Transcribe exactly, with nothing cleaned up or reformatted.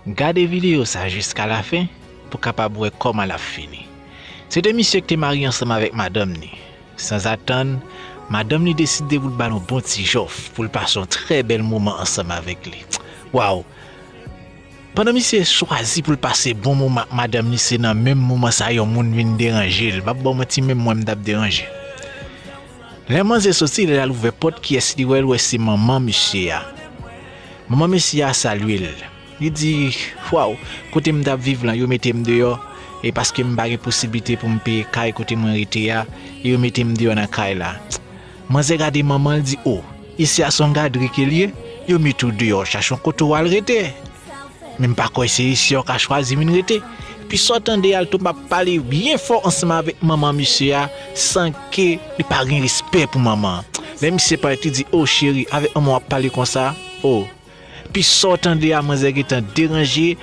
Gade videyo sa jiska lafen pou kapab wè kòman l ap fini. Se te misye ki te marye ansanm avèk madanm ni. Sanzatann, madanm ni deside pou l ba l yon bon ti jòf pou l pase yon trè bèl moman ansanm avèk li. Waw! Pandan misye chwazi pou l pase bon moman ak madanm ni, se nan menm moman sa yon moun vin deranje l. M ap ba w manti, menm mwen m t ap deranje. Lè manzè soti, lè l al ouvè pòt, kiyès li wè? L wè se manman misye a. Manman mesye a salye l. Li di, "Waw, kote m t ap viv lan, yo mete m deyò, e paske m pa gen posiblite pou m peye kay kote mwen rete a, e yo mete m deyò nan kay la." Manzè gade manman l, di, "O, isi a se yon gadri ke l ye, yo mete w deyò, chache yon kote w al rete. Men m pa kwè se isi a w ka chwazi vin rete." Pi sa w tande a, l tonbe ap pale byen fò ansanm avèk manman misye a, san ke li pa gen respè pou manman an. Lè misye parèt, li di, "O, cheri, avèk manman w ap pale konsa? O." Pi sa w tande a, manzè gentan deranje.